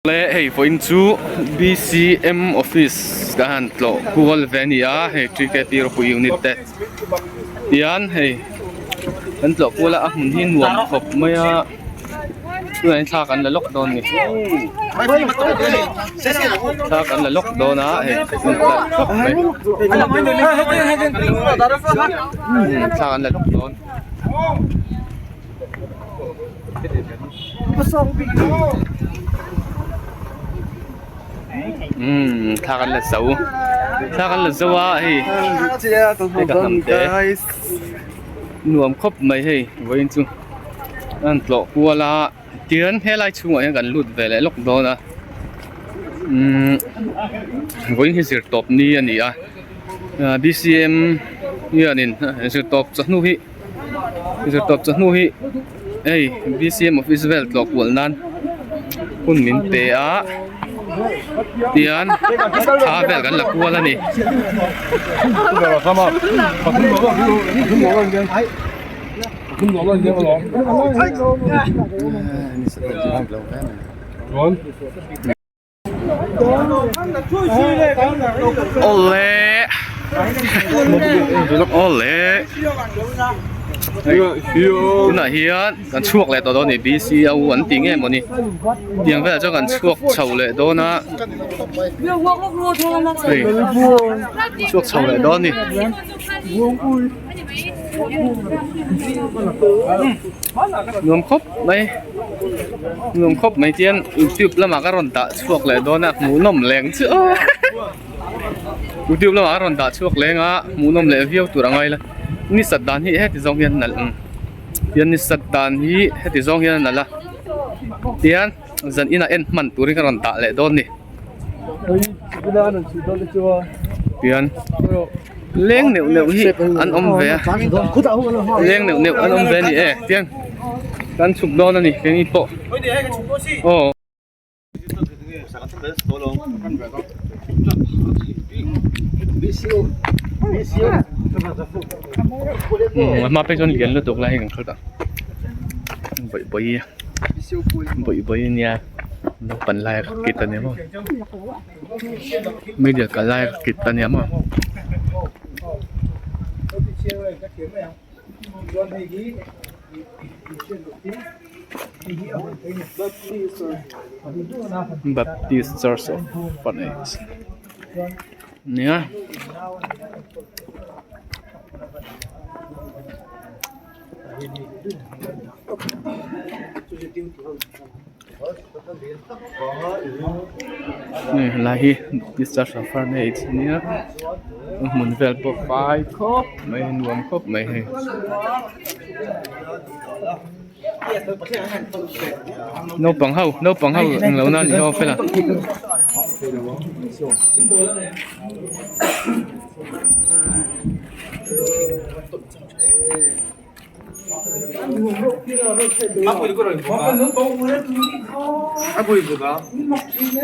Le hei vawiin chu BCM office ka han tlawh kual ve a ni a hei TKP ropui unit te tian hei kan tlawh kual a a hmun hi nuam khawp mai a tunah hian thla kan la lawk dawn a ni thla kan la lawk dawn a hei khawp mai thla kan la lawk dawn. Umm thla kan la zo thla kan la zo a hei hei ka hnam te nuam khawp mai hei vawiin chu a han tlawh kual a tihian helai chhungah hian kan lut ve leh lawk dawn a umm vawiin hi zirtawp ni a ni a B C M hianin zirtawp chawhnu hi. Zirtawp chawhnu hi hei B_C_M office vel tlawh kual nan hun min pe a tihian thla vel kan la kual a ni. Awle awle tunah hian kan chhuak leh tawh dawn a ni B_C_O an tih nge mawni tiang velah chuan kan chhuak chho leh dawn a hei chhuak chho leh dawn a ni. Nuam khawp mai nuam khawp mai chuan youtube lamah ka rawn dah chhuak leh dawn a hmuhnawm leng chu aw youtube lamah ka rawn dah chhuak leng a hmuhnawm leh viau tur a ngai la ni sat dan hi heti zawng hian a nalh ang tian ni sat dan hi heti zawng hian a nalh a tian zan inah en hman turin ka rawn dah leh dawn a ni tian. Leng neuh neuh hi an awm ve a leng neuh neuh an awm ve a ni e tiang kan chhuk dawn a ni keini pawh aw. A hma phei chuan lian lutuk lai hi kan kal ta bawih bawih bawih bawih a nia naupang lai a kit a nia maw. Media kal lai a kit a nia maw. Baptist Church of Panage nia. Helai hi discharge of furnace a nia a hmun vel pawh fai khawp mai a nuam khawp mai hei. Naupang ho naupang ho englo na ni ho fela.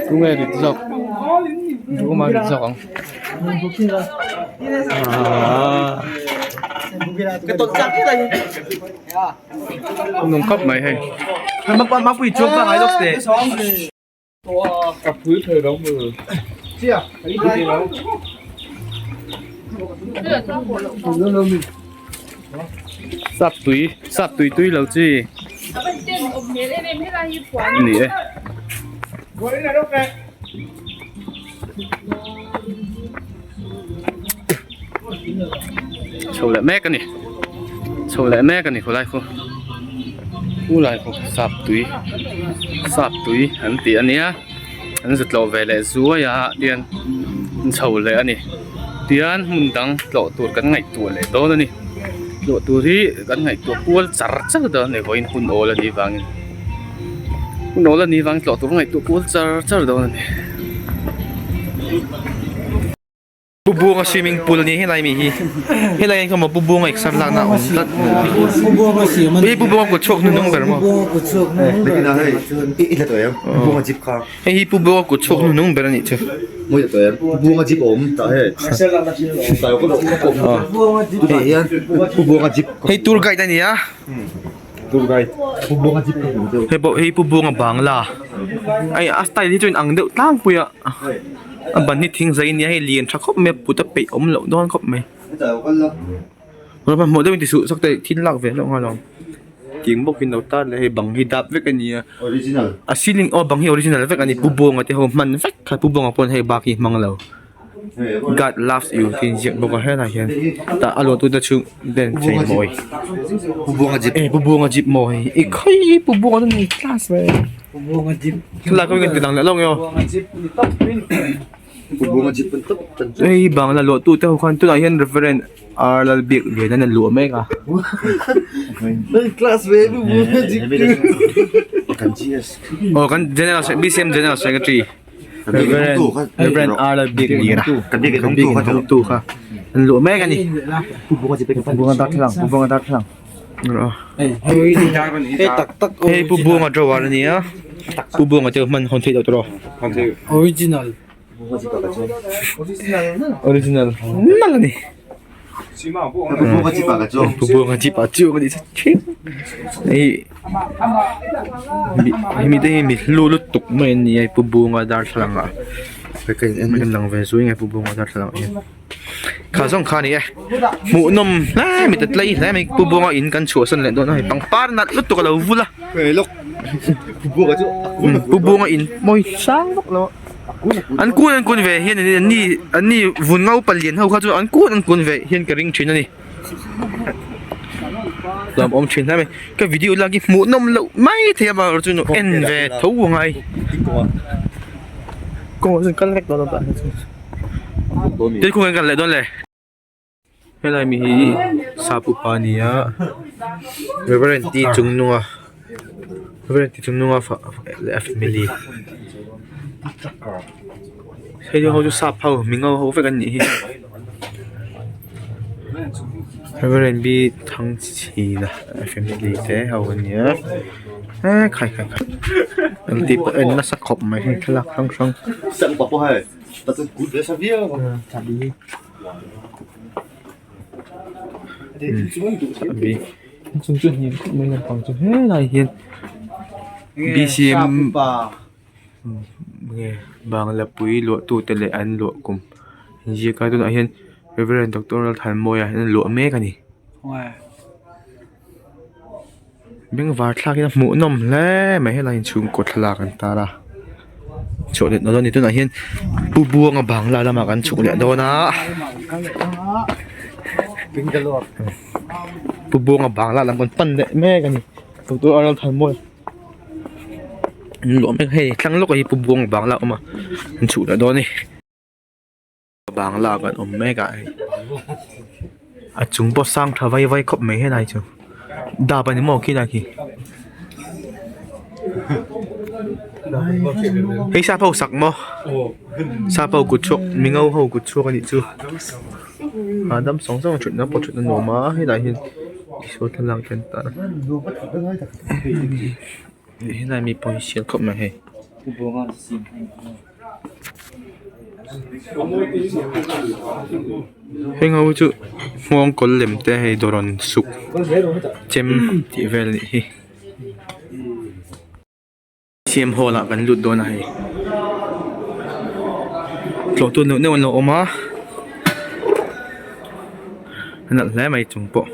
Tunge rit zawk duhawma rit zawk ang nuam khawp mai hei. Sap tui sap tui tui lo chi a ni e. Chho leh mek a ni chho leh mek a ni khawlai khu khulai khu sap tui sap tui an tih a nia an zut loh ve leh zuai a tian an chho leh a ni tian hmun dang tlawh tur kan ngaihtuah leh dawn a ni tlawh tur hi kan ngaihtuah kual char char dawn a ni vawiin hun awl a nih vangin hun awl a nih vangin tlawh tur ngaihtuah kual char char dawn a ni. Pu Buanga swimming pool a ni helai mi hi helai hian khaw maw Pu Buanga exer lakna a awm tlat hei Pu Buanga kut chhuak hnuhnung ber maw hei hi Pu Buanga kut chhuak hnuhnung ber a nih chu hei tour guide a ni a hei pawh hei Pu Buanga bangla. Hei a style hi chu in ang deuh tlangpui a a ban hi thing zai ania hei lian tha khawp mai a put a peih awm loh dawn khawp mai hmanhmawh deuhin ti suh sak te thil lak ve hlauh nghal ang tiang bawk in lo tar leh hei bang hi dap vek a ni a a ceiling aw bang hi original vek a ni pu buanga te ho hman vek kha pu buanga pawn hei bak hi hmang lo. God loves you tih a inziak bawk a helaiah hian tah a luah tute chu ten chei mawi eh pu buanga jeep maw hei i khawi pu buanga chu ni class ve thlalak pawh hi kan ti lang leh lawk nge aw hei bangla luah tute ho khan tunah hian reverend R Lalbiakliana a luah mek a. Aw kan general BCM general secretary. Reverend Reverend R Big Lira kan big in tu kha an luh mek ani pu bunga darthlalang pu bunga darthlalang hei pu bunga drawer ani a pu bunga te hman hawn theih loh tawh original original nal ani pu bunga jeep ah chu ani hei hemi te hi mi hlu lutuk mai an ni a pu bunga darthlalang ah kan lang ve zui nge pu bunga darthlalang ah hian kha zawng kha a ni e hmuh nawm hle mai ta tlei hle mai pu bunga in kan chhuahsan leh dawn a hei pangpar nalh lutuk a lo vul a pu bunga in mawi sang vak lo a. An kun an kun ve hian an ni an ni vun ngo palian ho kha chu an kun an kun ve hian ka ring thin a ni lawm awm thin hle mai ka video lak hi hmuh nawm loh mai thei a mahrawh chu en ve tho a ngai kawngah chuan kal vek dawn a tah hian chuan tin kawngah hian kal leh dawn le. Helai mi hi sap upa a ni a Reverend T Chungnunga Reverend T Chungnunga fa leh a family hei ho chu sap ho mingo ho vek an nih hi Reverend B Thangchhina a family te ho an ni a eee khai khai khai an tih pawh en nasa khawp mai hei thlalak hrang hrang. Chung chu hnim khawp mai lampang chu helai hian B_C_M nge bangla pui luah tu te leh an luah kum inziak a tunah hian Reverend Doctor Lalthanmawia hian a luah mek a ni. Bengvar thlak hian a hmuh nawm hle mai helai inchhungkaw thlalak an tar a chhuah leh dawn a ni tunah hian pu buanga bangla lamah kan chhuk leh dawn a pu buanga bangla lam kan pan leh mek a ni doctor R L Thanmawia an luah mek a hei thlang lawkah hi pu buanga bangla a awm a an chhuk leh dawn a ni. Bangla kan awm mek a hei a chung pawh sang tha vai vai khawp mai helai chu dap ani maw khilai khi hei sap ho sak maw sap ho kut chhuak mingo ho kut chhuak anih chu hahdam sawng sawng a thutna pawh thutna nuam a helai hian Isua thlalak te an tar a helai mi pawh hi sial khawp mai hei. Heng ho chu nghawng kawl lem te hei dawrawn suk chem tih vel anih hi siam hall ah kan lut dawn a hei tlawh tu neuh neuh an lo awm a a nalh hle mai chung pawh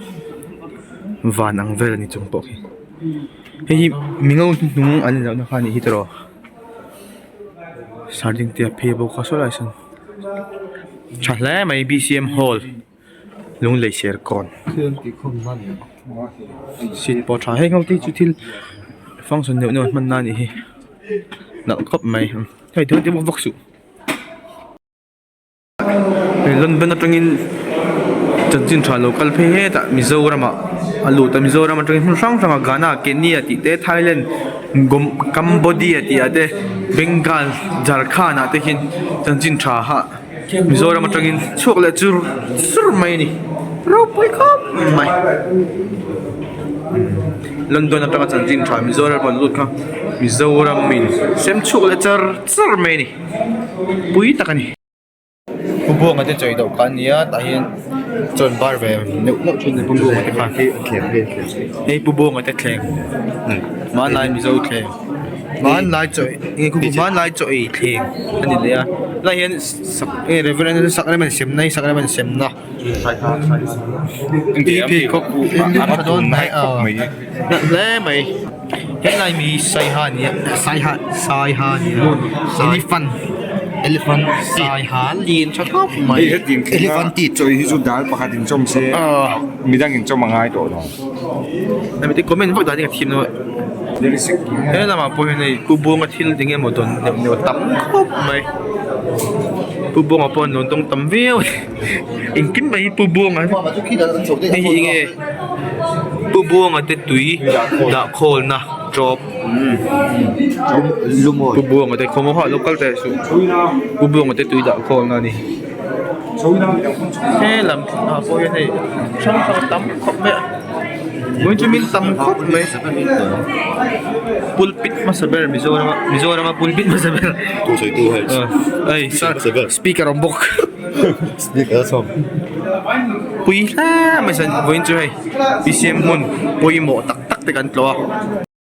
van ang vel ani chung pawh khi hei hi mingo hnuhnung an inloh na kha anih hi tiraw. Sardine te a phei bawk a saw lai sawn tha hle mai B C M hall lunglei serkawn seat pawh a tha heng ho te hi chu thil function neuh neuh an hman na a nih hi nalh khawp mai hei thil te vak vak suh. London atangin chanchin tha lo kal phei hetah Mizoram ah a lut a Mizoram atangin hmun hrang hrang ah Ghana Kenya tih te Thailand Cambodia tih ah te Bengal Jharkhand ah te hian chanchin tha ha Mizoram atangin chhuak leh chur chur mai a ni ropui khawp mai London atanga chanchin tha Mizoram a lut kha Mizoram in sem chhuak leh char char mai a ni. Pui tak a ni. Pu Buanga te chawi dawh kha a nia tah hian chawn bar ve neuh neuh thin a ni Pu Buanga te kha hei Pu Buanga te thleng hmanlai Mizo thleng. Hmanlai chaw eng nge hmanlai chaw ei thleng a ni leh a helaiah hian sak eng nge reverend a sacrament semna hi sacrament semna pheikhawk a tha dawn hnai a nalh hle mai helai mi hi saiha a ni a saiha saiha a ni a elephant elephant saiha lian tha khawp mai elephant tih chaw hi chu dal pakhat in chawm se midang in chawm a ngai tawh lo. Comment vak dan hi ka thiam lo a he lamah pawh hian hei pu buanga thil eng emaw dawn neuh neuh a tam khawp mai pu buanga pawh an lo dawng tam viau a ni engkim mai hi pu buanga hei hi enge pu buanga te tui dah khawlna tawp pu buanga te khawmaw ho ah lo kal teh suh pu buanga te tui dah khawlna a ni. He lam ah pawh hian hei hrang hrang a tam khawp mai a vawiin chu min tam khawp mai pulpit hmasa ber Mizoram a Mizoram a pulpit hmasa ber hei speaker a awm bawk pui hle mai vawiin chu hei P C M hmun pawimawh tak tak te kan tlawh a.